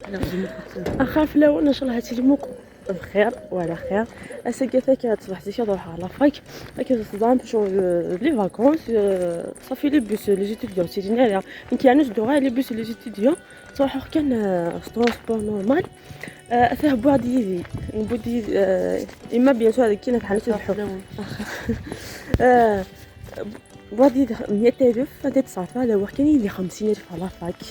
اخاف لو ان شاء الله هادشي الموك بخير وعلى خير. اساكا تصبح زيك نروح على fac لكن تصدام شغل les vacances صافي les bus les étudiants تيجيني عليها كي نشدو غير les bus les étudiants تروحو كان transport normal. اثاه بوعد يدي نبودي اما bien sûr هذاك كي نتحل تلحو بوعد يدي 100,000 انت تصرف على وقت كاين يدي 50,000 على fac.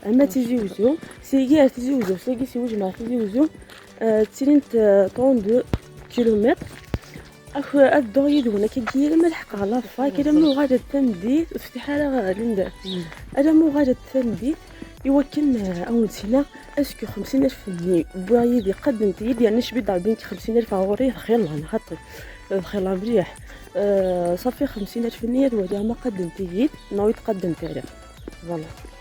اما تيجي وزو سيكي تيجي وزو سيكي سي وجمع تيجي وزو تسيرينت 32 كيلومتر اخو الدور يدونا كي ما لحق على fac الا مو غادا تمديت وتفتح على لندا الا مو غادا تمديت يوكن اول سنة est-ce que 50,000 بوايد يقدم تيد يعني شبي ضاربين 50,000 غوري خير الله نحط خير الله مليح. صافي 50,000 نية ولا ما قدم تيد ناوي تقدم تاريخ voilà.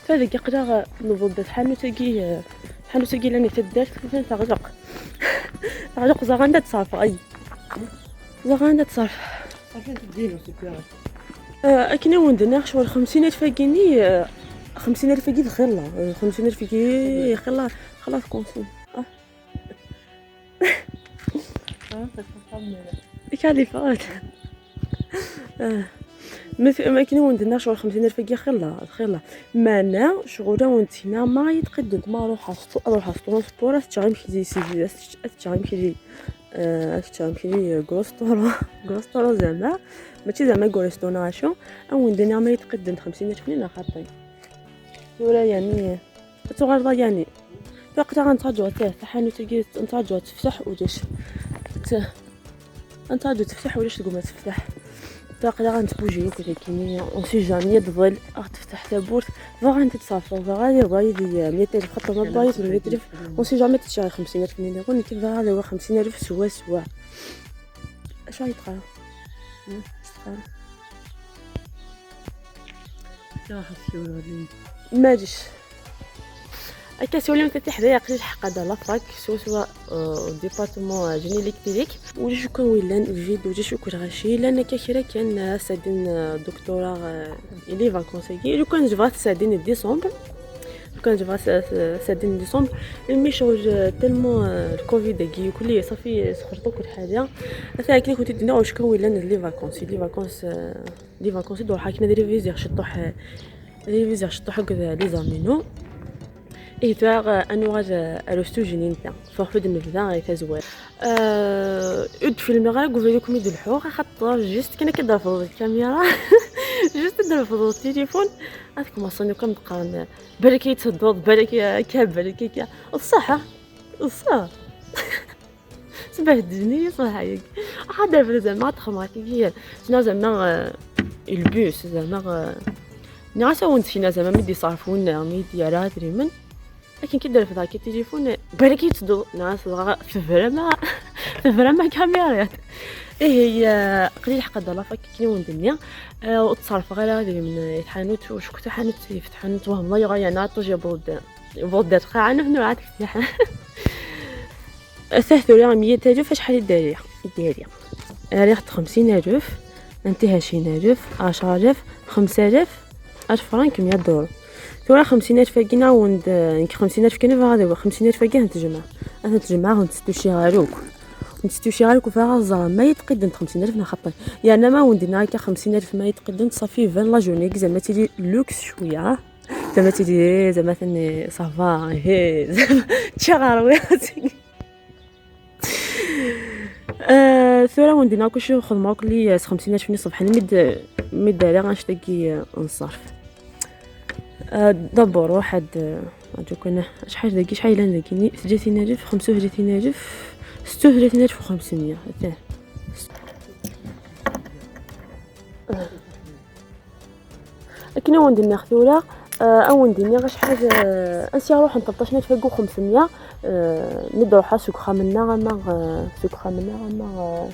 فهذاك يقدر نوض حانوتاكي حانوتاكي لاني تدارت مثلا تغلق تغلق زغاندا تصرف اي زغاندا تصرف صافي تدينو سي اكنا وندنا شغل 50,000 كيني 50,000 كي خير 50,000 كي خير خلاص كونسوم. كالي فات ما كاين وندنا شغل 50,000 كي خير خير مانا شغل ونتينا ما يتقدم ما روح روح transport تشغل كي سي تشغل كي تشغل كي غوستورو غوستورو زعما ماشي زعما غورستوناسيون او وندنا ما يتقدم 50,000 لا خاطي ولا يعني تغرض يعني وقتها غنتراجعو تاع حانوت نتراجعو تفتح ولاش نتراجعو تفتح ولاش تقوم تفتح تاقلا غنتبوجي وكذا كيني on sait jamais تظل تفتح تابورت فغا تتصافى فغا غادي 100,000 خاطر ما بايت 100,000 on sait jamais تشري 50,000 نيغون كيف غادي هو 50,000 سوا سوا. اش غيتقرا ماجش هكا سولي انت حدايا قليل حق هذا la fac سوا سوا département génie électrique ولا شكون ويلان الفيد ولا شكون غاشي لان كثيرا كان سادين دكتوراه les vacances كي لو كان جبرات سادين ديسمبر لو كان جبرات سادين ديسمبر mais شغل tellement الكوفيد كي كلي صافي سخرتو كل حاجة مثلا كي كنت دينا وشكون ويلان les vacances les vacances les vacances دور حكينا ديري فيزير شطوح ريفيزير شطوح هكذا les amis إيه تواغ أنو غاز أروستو جنينتا فوق النبذة غير تزوال اد فيلم غير قولكم يد الحوق خاطر juste كنا كضرب الكاميرا juste ضرب التليفون هذاك ما صني كم تقارن بالك يتصدد بالك كاب بالك كا الصح الصح سبهدني صح هيك عاد زعما تخمر كي شنو زعما البوس زعما نعسا ونتينا زعما ميدي صارفونا ميدي على دريمن لكن كي دار في ذاك التليفون بالك يتصدو ناس تفرا ما كاميرات. ايه هي قليل حق la fac كي وندنيا وتصرف غير غادي من الحانوت وشكون حانوت يفتح حانوت وهم لا يغايا ناطو جابو بود قاع نحن عاد فتح سهتو لي 100,000 شحال الداريه الداريه ريحت 50,000 انتهى 20,000 10,000 5,000 1000 فرانك 100 دولار ثورة 50,000 كينا وند 50,000 كينا غادي 50,000 كينا تجمع انا تجمع ونتستوشي غاروك نتستوشي غاروك فيها الزرا ما يتقدم 50,000 نخطي يعني ما وندنا هكا 50,000 ما يتقدم صافي 20 la journée زعما تيجي لوكس شوية زعما تيجي زعما ثاني ça va هي تشغاروي. ثورة وندنا كلشي خدمة كلي 50,000 نص بحال مد مد على غنشتكي نصرف d'abord واحد كنا شحال داكي شحال الا داكيني 30,000 35,000 36,500 كنا وندنا خذولا او ندير غير شحال انسي روح 13,500 ندعو حاسوك خامنا غما سوك خامنا غما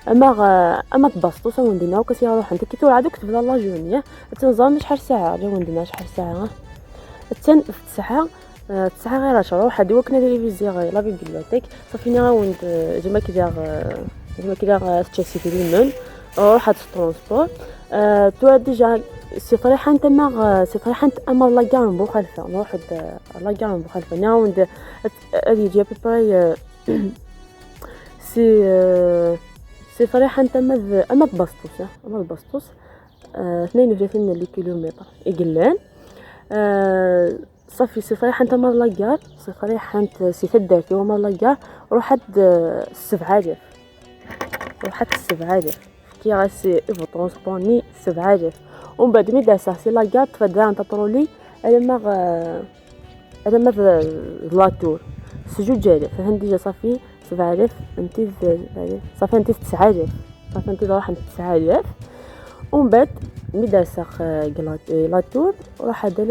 اما اما تبسطو سا وندنا وكاسي روح انت كي توعدوك تبدا لا جوني تنظام شحال ساعة جا وندنا شحال ساعة تن 9 9 غير 10 واحد وكنا ريفيزي غير la bibliothèque صافي نا وند زعما كي داير زعما كي داير تشاسي في ليمون روح هاد transport توا déjà سي فريحة تما سي فريحة اما la gare بوخلفة نروح la gare بوخلفة نعاود هادي à peu près سي فريحة تما اما بسطوس اما بسطوس 32 les kilomètres إقلان. صافي سي فريحة تما la gare سي فريحة سي تدارتي وما la gare روحت 7000 روحت 7000 كي غاسي ايفو transport ني 7000 ومن بعد مي داسه سي la gare تفدا انت trolley انا ما la tour سجوج آلاف فهم déjà صافي 7000 انت صافي انت 9000 صافي انت روح 9000 ومن بعد مي داسه la tour روح هذا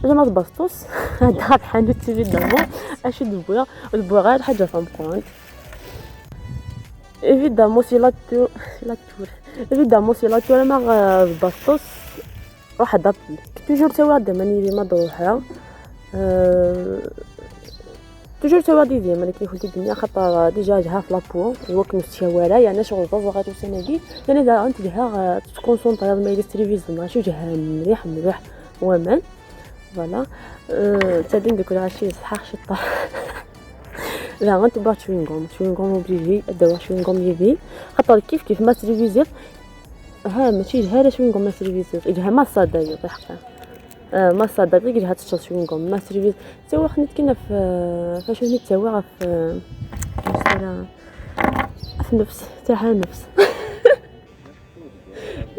لما بسطوس هذا بحال évidemment اش دبويا دبويا غير حاجة فهمت évidemment c'est la tour la tour évidemment c'est la tour ما بسطوس روح à pied toujours توا ماني ما دروحها toujours توا دي ماني كي قلت الدنيا خاطر déjà جها في لابو هو كنت يعني شغل بابا غادي سنة يعني اذا انت جها ت concentrer ما يدير التلفزيون ماشي جها مليح مليح ومان voilà تادين ديك العشية صحاح شطه لا غنتبع chewing-gum chewing-gum obligé دوا chewing-gum يدي خاطر كيف كيف ما تريفيزيت ها ماشي جها chewing-gum ما تريفيزيت جها ما صادا حقا ما صادا غير جها تشرب chewing-gum ما تريفيز تا خنيت كنا في فاش نيت تا في في نفس تاعها نفس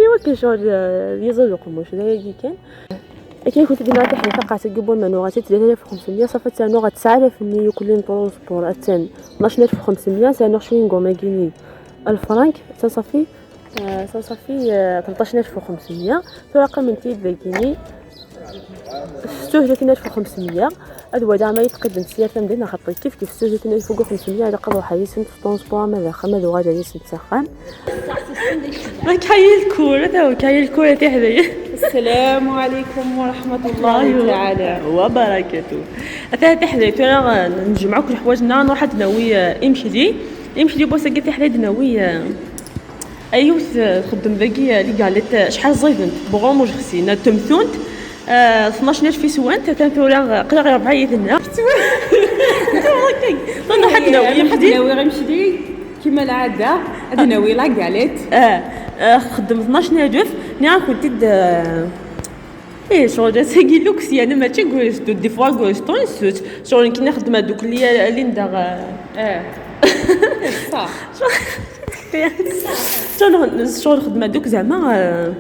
ايوا كشغل يزول قموش هذا كان كي كنت ديما تحت فقعت قبل ما نوغاتي 3500 صافي تا نوغا 9000 ني كل transport اتان 12500 تا نوغ chewing-gum كيني الفرانك تا صافي تا صافي 13500 تراقم انت كيني 36500 هاد هو ما يتقدم سياسة مدينة خاطر كيف كيف 36500 على قدر حيسن transport ماذا خمد وغادا يسن تسخن ما كاين الكورة تا كاين الكورة تاع حدايا. السلام عليكم ورحمة الله تعالى وبركاته. أتا تحدي أنا نجمعو كل حوايجنا نروح ناوي امشي امشي بوسا قلت حدا ناوي ايوث خدم ذاكي اللي قالت شحال زيدنت بغوموج خسينا تمثونت 12000 في سوانت تنثورا قرا غير 4 يدنا نروح ناوي ناوي غنمشي كما العادة ناوي la galette خدم 12000 نعم كنت ايه شغل ساكي لوكس يعني ماشي كويستو des fois كويستو نسوت شغل كي نخدم هذوك اللي ندغ صح شغل خدم هذوك زعما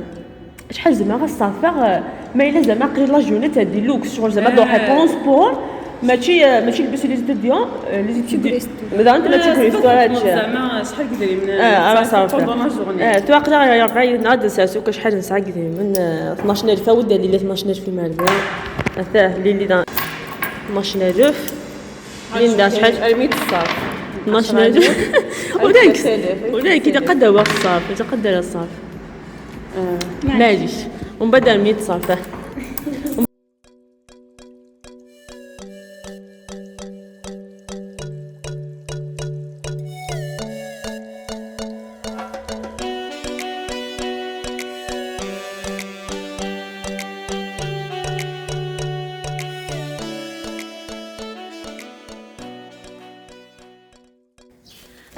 شحال زعما غصافير ما الا زعما قري la journée تاع de luxe شغل زعما دوحي transport ماشي لبسوا les étudiants les étudiants مثلا انت ماشي كريستو هادشي زعما شحال كديري من راه صافي تو قدر يرفع نعاد ساسو شحال نسعى كديري من 12000 ود اللي 12000 في مالبو اثاه اللي 12000 اللي شحال 100 الصاف 12000 ولكن ولكن تقدر هو الصاف تقدر الصاف معليش ومن بعد 100 صافي.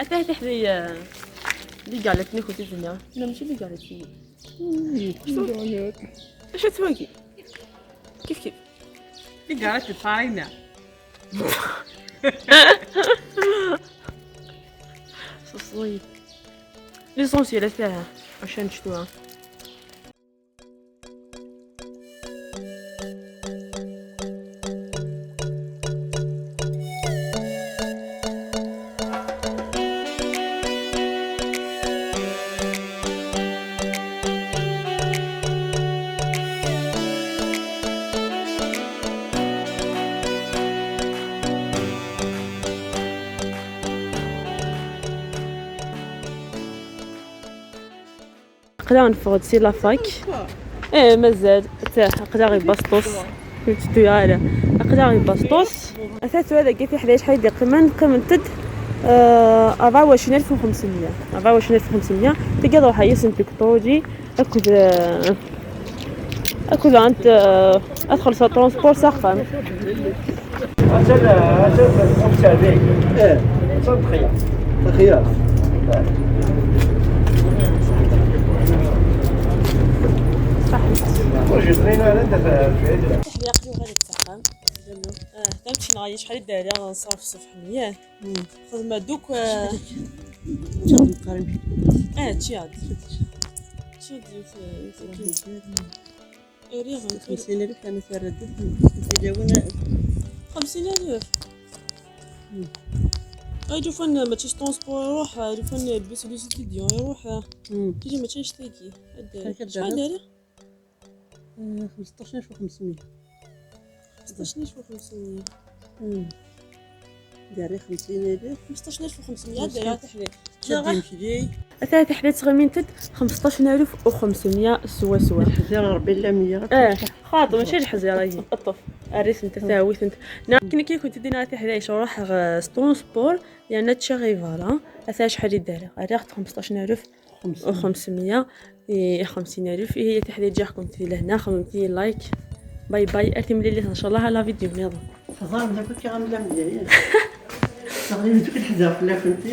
أتاه تحدي اللي قالتني كنت الدنيا لا ماشي اللي قالتني اش تواكي كيف كيف اللي قالت الفارينة صوصي l'essentiel تاعها عشان نشتوها. نقدر نفوت سي la fac ايه مازال تا نقدر غير بسطوس كنت ديالها نقدر غير بسطوس اساسو هذا كيف حدا شحال يدير قيمة قيمة تد 24500، 24500. تقدر روح يسن تكتوجي اكد انت ادخل transport سخن. ايه تخيار. تحليق غادي تسخن تمشي نغاية شحال داير نصرف الصبح مياه خدمة دوك. تشاد تشاد. 50000 أنا ترددت في 50000. اي جوفن ما تشيش transport يروح جوفن bus les étudiants يروح تيجي ما تشيش تاكي. شحال داير؟ 15500. 15500. داري 50000. 15500 دايرة تحليل. تمشي. ثلاث حلات صغيرين تد 15500 سوا سوا. الحزيرة ربي لا مية. خاطر ماشي الحزيره هي الطف الريس انت تاويت انت كي كي كنت دينا تحدايش روح transport لان تشغي voilà اثا شحال دايرة ريحت 15500 50000 هي تحديد جا كنت لهنا خممتي like bye bye اتم لي ان شاء الله على فيديو نظام. تظهر كي غنبدا مزيان. تغريبا دوك الحزيرة كنت.